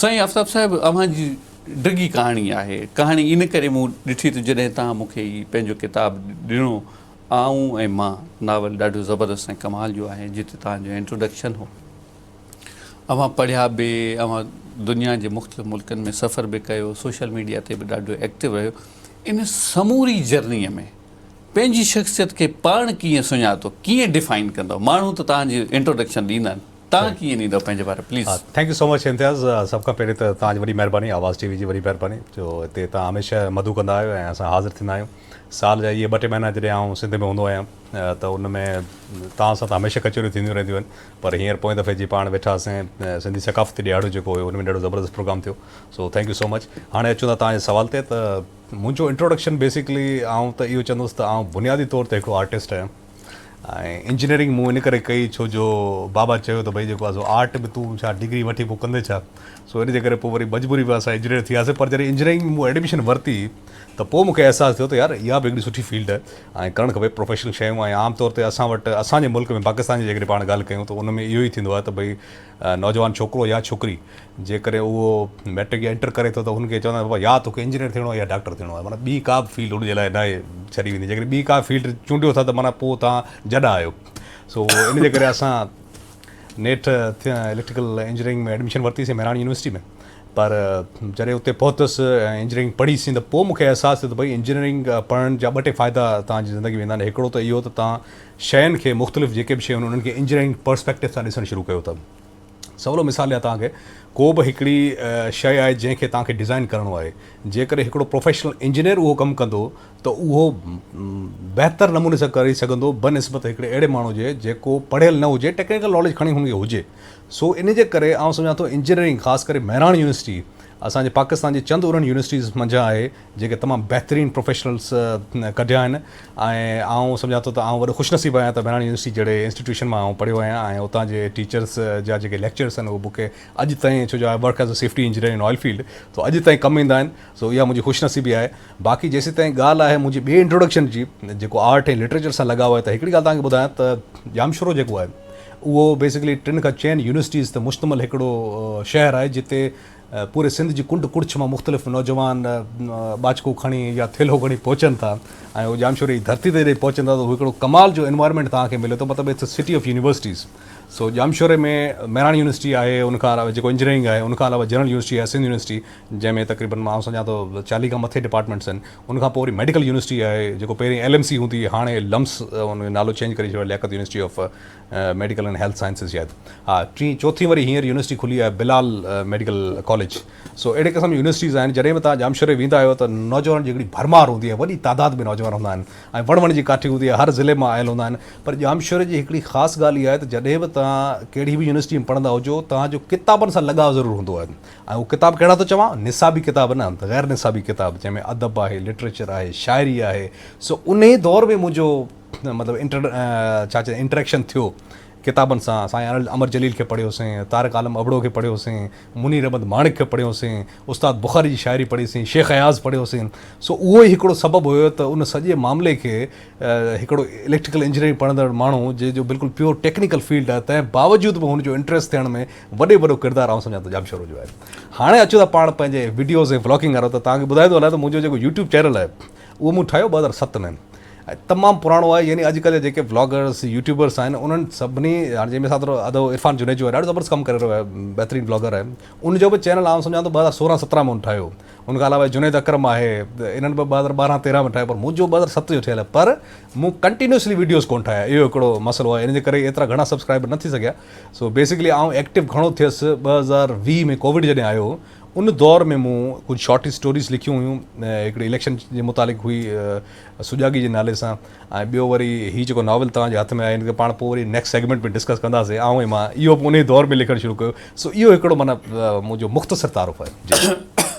سائين آفتاب صاحب اوهان جي ڊگهي ڪهاڻي آهي. ڪهاڻي ان ڪري مون ڏٺي ته جڏهن توهان مون کي هي پنهنجو ڪتاب ڏنو آئون ۽ مان ناول ڏاڍو زبردست ۽ ڪمال جو آهي جتي توهان جو انٽروڊڪشن هو. اوهان پڙهيا به، اوهان دنيا جي مختلف ملڪن ۾ سفر به ڪيو، سوشل ميڊيا تي به ڏاڍو ايڪٽو رهيو. ان سموري جرنيء ۾ پنهنجي شخصيت کي پاڻ ڪيئن سڃاتو، ڪيئن ڊفائن ڪندؤ؟ ماڻهو ته توهان جي انٽروڊڪشن ڏيندا آهن، توهان ڪيئن ڏيندؤ پنهنجي باري ۾ please. Thank you so much Imtiaz, سڀ کان پهرين ته توهان جي وڏي مهرباني، آواز ٽي وي جي وڏي مهرباني جو هتي توهان هميشه مدعو ڪندا آهيو ۽ اسان حاضر ٿيندا آهيون. سال جا اهي ٻه ٽي مهينا جڏهن آئون سنڌ ۾ هوندو آهيان ته ان ۾ توهان سان ته هميشه ڪچهريون ٿينديون رهنديون آهن پر هينئر پوئين دفعي جي پاڻ ويٺاسين سنڌي ثقافتي ڏهاڙو جيڪو هيو ان ۾ ڏاڍو زبردست پروگرام ٿيو so thank you so much هاڻي اچون ٿا توهان جي سوال تي ته منهنجو انٽروڊڪشن بيسڪلي آئون ته اهو چوندس ته آئون بنيادي طور تي هڪڙو آرٽسٽ آهيان ۽ انجنيئرنگ مون ان ڪري ڪئي ڇو جو بابا چيو ته ڀئي جيڪو آهي سو آرٽ به تون ڇا ڊگري وٺي پوء ڪندين ڇا سو ان جي ڪري پوء وري مجبوري ۾ اسان انجنيئر ٿي وياسين پر جڏهن انجنيئرنگ ۾ مون ايڊميشن ورتي ته پوء مون کي احساس ٿيو ته يار اها به هڪڙي سٺي فيلڊ آهي ۽ ڪرڻ کپي پروفيشنل شيون ۽ عام طور تي اسان وٽ اسان جي ملڪ ۾ پاڪستان جي جيڪڏهن پاڻ ڳالهه ڪيون ته ان ۾ اهو ئي ٿيندو آهي ته ڀئي نوجوان ڇوڪرو يا ڇوڪري جيڪڏهن اهو ميٽرڪ يا انٽر ڪري ٿو ته هن کي چوندا آهن بابا يا توکي انجنيئر ٿيڻو آهي يا ڊاڪٽر ٿيڻو آهي معنيٰ ٻي ڪا به فيلڊ هن جي لاء ناهي ڇڏي ويندي جيڪڏهن ٻي ڪا فيلڊ چونڊيو ٿا ته معنيٰ پوء توهان جڏا آهيو سو ان جي ڪري اسان نيٺ اليڪٽريڪل انجنيئرنگ ۾ ايڊميشن ورتي سين مهراڻ يونيورسٽي ۾ پر جڏهن اتي پهتس ۽ انجنيئرنگ پڙهي سين ته پوء مون کي احساس ٿيو ته ڀئي انجنيئرنگ پڙهڻ جا ٻه ٽي فائدا توهان جي زندگي ۾ ايندا آهن هڪڙو ته اهو ته توهان شين کي مختلف جيڪي به شيون آهن انهن کي انجنيئرنگ پرسپيڪٽو سان ڏسڻ شروع ڪيو ٿا سولو مثال ڏيان توهان کي ڪو به هڪڙي شيء آهي جنهن کي توهان کي ڊزائن ڪرڻو آهي جيڪڏهن هڪڙو پروفيشنل انجنيئر اهو ڪم ڪندو ته اهو بهتر نموني سان ڪري سگهندو بنسبت هڪڙي اهڙي ماڻهو جي جيڪو پڙهيل نه هجي ٽيڪنيڪل ناليج کڻي هن کي هجي سو ان جي ڪري آئون سمجهان ٿو انجنيئرنگ خاص ڪري مهراڻ يونيورسٽي اسان جي پاڪستان جي چند انهن يونيورسٽيز منجهان آهي جيڪي تمام بهترين پروفيشنلز ڪڍيا آهن ۽ آئون سمجهان ٿو ته آئون وڏو خوش نصيب آهيان ته مهراڻ يونيورسٽي جهڙي انسٽيٽيوشن مان آئون پڙهيو آهيان ۽ اتان جي ٽيچرز جا جيڪي ليڪچرز آهن اهي مون کي اڄ تائين ڇو جو I work as a safety engineer in oil field تو اڄ تائين ڪم ايندا آهن سو اها منهنجي خوش نصيبي آهي باقي جيسيتائين ڳالهه آهي منهنجي ٻي انٽروڊڪشن جي جيڪو آرٽ ۽ لٽريچر سان لڳاء آهي ته هڪڙي ڳالهه توهان کي ٻڌايان ته ڄامشورو جيڪو آهي اهو بيسڪلي ٽن کان چئن يونيورسٽيز تي مشتمل هڪڙو شهر آهي جتي پوري سنڌ جي ڪنڊ ڪڙڇ مان مختلف نوجوان ٻاچڪو کڻي يا ٿيلهو کڻي پهچن ٿا ۽ اهو ڄامشوري جي ڌرتي تي جڏهن پهچن ٿا ته هڪڙو ڪمال جو انوائرمينٽ توهان کي ملي ٿو مطلب it's a city of universities so ڄامشوري ۾ مهراڻ يونيورسٽي آهي ان کان علاوه جيڪو انجنيئرنگ آهي ان کان علاوه جنرل يونيورسٽي آهي سنڌ يونيورسٽي جنهن ۾ تقريبن مان سمجهان ٿو چاليهه کان مٿي ڊپارٽمينٽس آهن ان کان پوء وري ميڊيڪل يونيورسٽي آهي جيڪو پهرين ايل ايم سي هوندي هئي هاڻي لمس ان جو نالو چينج ڪري ڇڏيو Liaquat university of medical and health sciences شايد ها ٽين چوٿين وري هينئر يونيورسٽي کلي آهي بلال ميڊيڪل ڪاليج سو اهڙي قسم جون يونيورسٽيز آهن جڏهن به توهان ڄامشوري ويندا آهيو ته نوجوانن جي هڪڙي ڀرمار هوندي آهي وڏي تعداد ۾ نوجوان هوندا آهن ۽ وڻ وڻ جي ڪاٺي هوندي آهي هر ضلعي مان آيل هوندا آهن پر ڄامشوري جي هڪڙي خاص ڳالهه اها آهي ته جڏهن به توهان ڪهڙي به يونيورسٽي ۾ پڙهندا هجو توهان جو ڪتابن سان لڳاء ضرور هوندو آهي ۽ اهو ڪتاب ڪهڙا ٿو چوان نصابي ڪتاب نه غير نصابي ڪتاب جنهن ۾ ادب آهي لٽريچر آهي شاعري آهي سو انهي دور ۾ منهنجو مطلب انٽر ڇا چئجي انٽريڪشن ٿيو ڪتابن سان سائين امر جليل کي پڙهيوسين طارق عالم ابڙو کي پڙهيوسين منير احمد ماڻڪ کي پڙهيوسين استاد بخاري جي شاعري پڙهيسين شيخ اياز پڙهيوسين سو اهو ئي هڪڙو سبب هيو ته ان سڄي معاملي کي هڪڙو اليڪٽريڪل انجنيئرنگ پڙهندڙ ماڻهو جنهن جو بلڪل پيور ٽيڪنيڪل فيلڊ آهي تنهن باوجود به هن جو انٽريسٽ ٿيڻ ۾ وڏي وڏو ڪردار آئون سمجهان ٿو ڄامشورو جو آهي هاڻي اچو ٿا پاڻ پنهنجي وڊيوز ۽ ولاگنگ وارو ته توهان کي ٻڌائي ٿو هلان ته منهنجو جيڪو يوٽيوب چينل آهي اهو مون ٺاهيو 2007 ۾ ۽ تمام پراڻو آهي يعني اڄڪلهه جا جيڪي ولاگرس يوٽيوبرس آهن انهن سڀني هاڻي جنهن ۾ ساٿ ادو عرفان جونيجو آهي ڏاڍو زبردست ڪم ڪري رهيو آهي بهترين ولاگر آهي ان جو به چينل آئون سمجهان ٿو 2016 17 ۾ هن ٺاهيو ان کان علاوه جنيد اڪرم آهي انهن به 2012 13 ۾ ٺاهيو پر منهنجو 2007 جو ٺهيل آهي پر مون ڪنٽينيوسلي ويڊيوز ڪونه ٺاهيا اهو هڪڙو مسئلو آهي ان جي ڪري ايترا گهڻا سبسڪرائبر نه ٿي سگهيا سو بيسڪلي آئون ايڪٽو گهڻو ٿيس 2020 ۾ ڪووڊ جڏهن آيو ان دور ۾ مون ڪجهه شارٽ اسٽوريز لکيون هيون هڪڙي اليڪشن جي متعلق هئي سجاڳي جي نالي سان ۽ ٻيو وري هي جيڪو ناول توهان جي هٿ ۾ آهي ان کي پاڻ پوء وري نيڪسٽ سيگمينٽ ۾ ڊسڪس ڪنداسين آئون ۽ مان اهو به انهي دور ۾ لکڻ شروع ڪيو سو اهو هڪڙو معنيٰ منهنجو مختصر تعارف آهي جي.